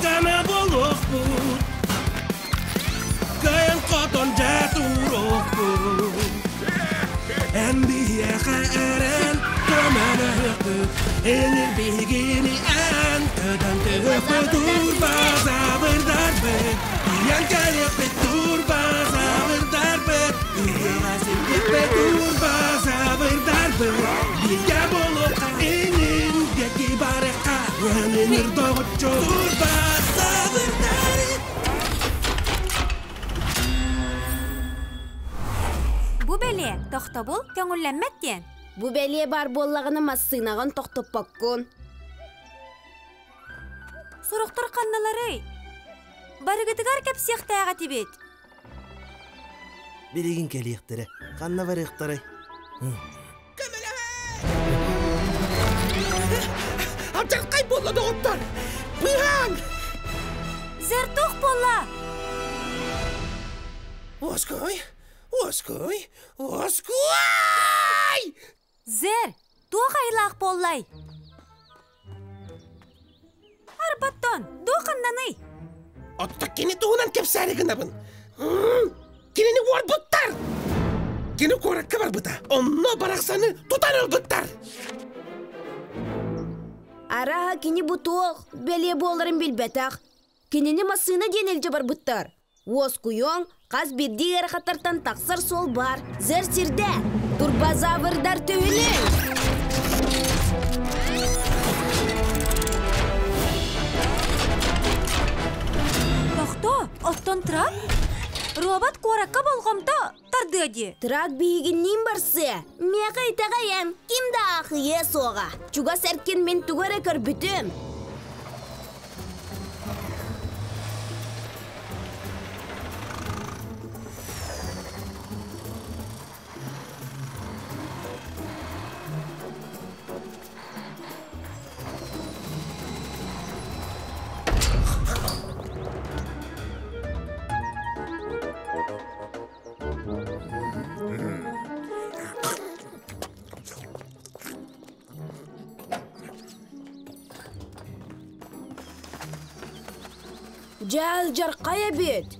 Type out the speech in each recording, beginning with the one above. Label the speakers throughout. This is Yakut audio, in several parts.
Speaker 1: Кытаана буолуохпут, кыайан хотон дьэ туруохпут. Эн биһиэхэ эрэн көмөлөһүөхпүт, Энир биһигини эн көтөн түһүөхпүт, Турбазаврдарбыт, тиийэн кэлиэхпит, Турбазаврдарбыт, ыһыаҕа сирдиэхпит, Турбазаврдарбыт, бииргэ буолуохха, инин диэки барыахха, Өнүнүр доҕоччу Турбазаврдар.
Speaker 2: Бу бэлиэ тохтобул көҥүллэммэт диэн.
Speaker 3: Бу бэлиэ баар буоллаҕына массыынаҕын тохтоппоккун.
Speaker 2: Сорохтор ханналарый? Барыгытыгар кэпсиэхтээх этибит.
Speaker 4: Билигин кэлиэхтэрэ. Ханна барыахтарай?
Speaker 1: Алдьархай буолла доҕоттор! Быыһаан!
Speaker 2: Зертух буолла!
Speaker 1: Оской! Оской! Оской!
Speaker 2: Зер, туох айылаах буоллай? Арбаттон, дуу ханнаный?
Speaker 1: Отто кини туһунан кэпсээри гынабын. Кинини уорбуттар! Кини куоракка барбыта. Онно барахсаны тутан ылбыттар.
Speaker 3: Араһа кини бу туох бэлиэ буоларын билбэтэх. Кинини массыына диэн илдьэ барбыттар. Уоскуйуоҥ, хас биирдии ыарахаттартан тахсар суол баар. Зэр сирдэ! Турбозаврдар түһүнүҥ!
Speaker 2: Тохтоо, оттон трак? Робот куоракка болҕомто тардыа дии.
Speaker 3: Трак биһигинниин барсыа. Миэхэ итэҕэйэн, ким да аахыйыа суоҕа. Чугас эркин мин тугу эрэ көрбүтүм. Дьаал-дьархай эбит.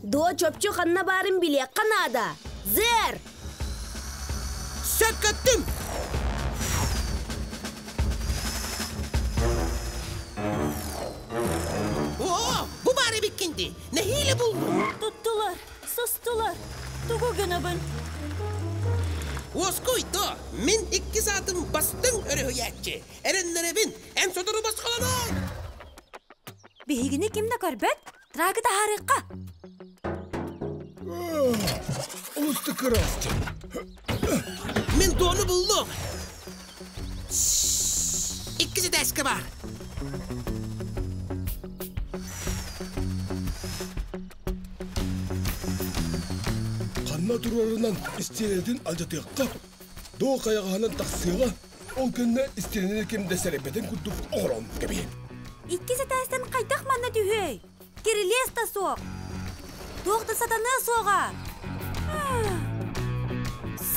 Speaker 3: Дуо чопчу ханна баарын билиэххэ наада. Зэр!
Speaker 1: Сөккөттүм! Оо, бу баар эбиккин дии. Нэһиилэ буллум.
Speaker 5: Туттулар, состулар. Тугу гынабын?
Speaker 1: Уоскуй, доо, мин иккис аатым бастыҥ өрүһүйээччи. Эрэннэрэбин, эн сотору босхолонуоҥ!
Speaker 2: Биһигини ким да көрбөт, трагы таһаарыахха.
Speaker 6: Олус да кыраасчы.
Speaker 1: Мин туону буллум. Иккис этээскэ баар.
Speaker 6: Ханна турарынан истиэнэтин алдьатыахха, доо хайаҕаһынан тахсыаҕа, ол кэннэ истиэнэни ким да сэрэйбэтин курдук оҥорон кэбиһин.
Speaker 2: Иккис этээстэн хайдах манна түһүөй? Кирилиэс да суох. Туох да сатаныа суоҕа.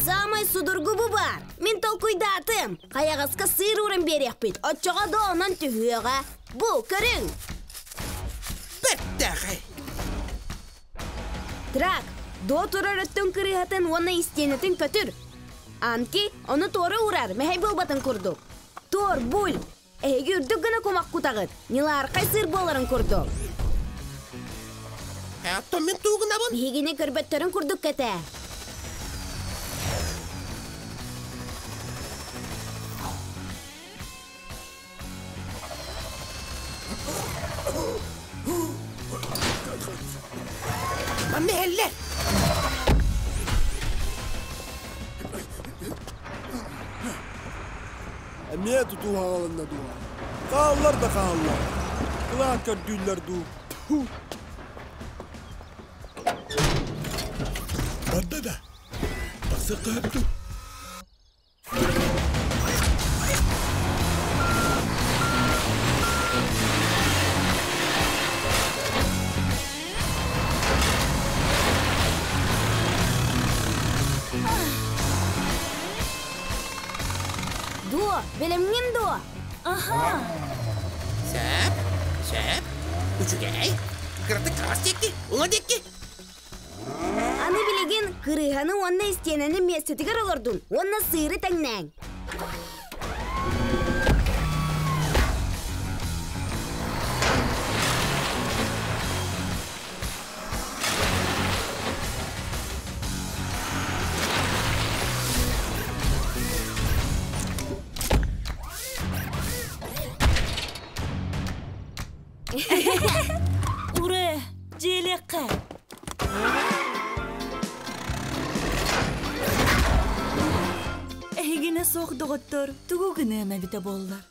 Speaker 3: Самай судургу бу баар. Мин толкуйдаатым. Хайаҕаска сыыр ууран биэриэхпит. Оччоҕо да онон түһүөҕэ. Бу, көрүҥ.
Speaker 1: Бэртээхэй.
Speaker 3: Трак, доо турар өттүн кырыыһатын уонна истиэнэтин көтүр. Анки, ону туора уурар, мэһэй буолбатын курдук. Туор, буль, Эһиги үрдүк гына кумах кутаҕыт, ньылаархай сыыр буоларын курдук.
Speaker 1: Оттон мин туугунабын.
Speaker 3: Биһигини көрбөттөрүн курдук кэтээ.
Speaker 1: Манна иһэллэр.
Speaker 6: Эмиэ тутуһаҕаланна дуу? Хааллар да хааллар. Кылаан көрдүүллэр дуу? Барда да. Тахсыахха сөп дуу?
Speaker 3: Дуо, бэлэмҥин дуо?
Speaker 5: Аха.
Speaker 1: Үчүгэй. Кыратык хаҥас диэки, уҥа диэки.
Speaker 3: Аны билигин кырыыһаны уонна истиэнэни миэстэтигэр олордун уонна сыыры тэҥнээҥ.
Speaker 5: Ура! Дьиэлиэххэ! Эһигинэ суох доҕоттор тугу гыныам эбитэ буоллар.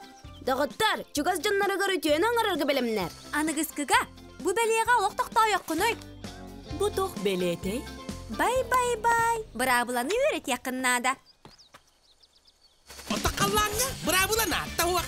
Speaker 3: Доҕоттор, чугас дьонноругар үтүөнү оҥорорго бэлэмнэр.
Speaker 2: Аныгыскыга бу бэлиэҕэ олох тохтоойоххунуй?
Speaker 5: Бу туох бэлиэтэй?
Speaker 2: Бай-бай-бай, быраабыланы үөрэтиэххин наада.
Speaker 1: Оттон халлааҥҥа быраабыла наадта уох.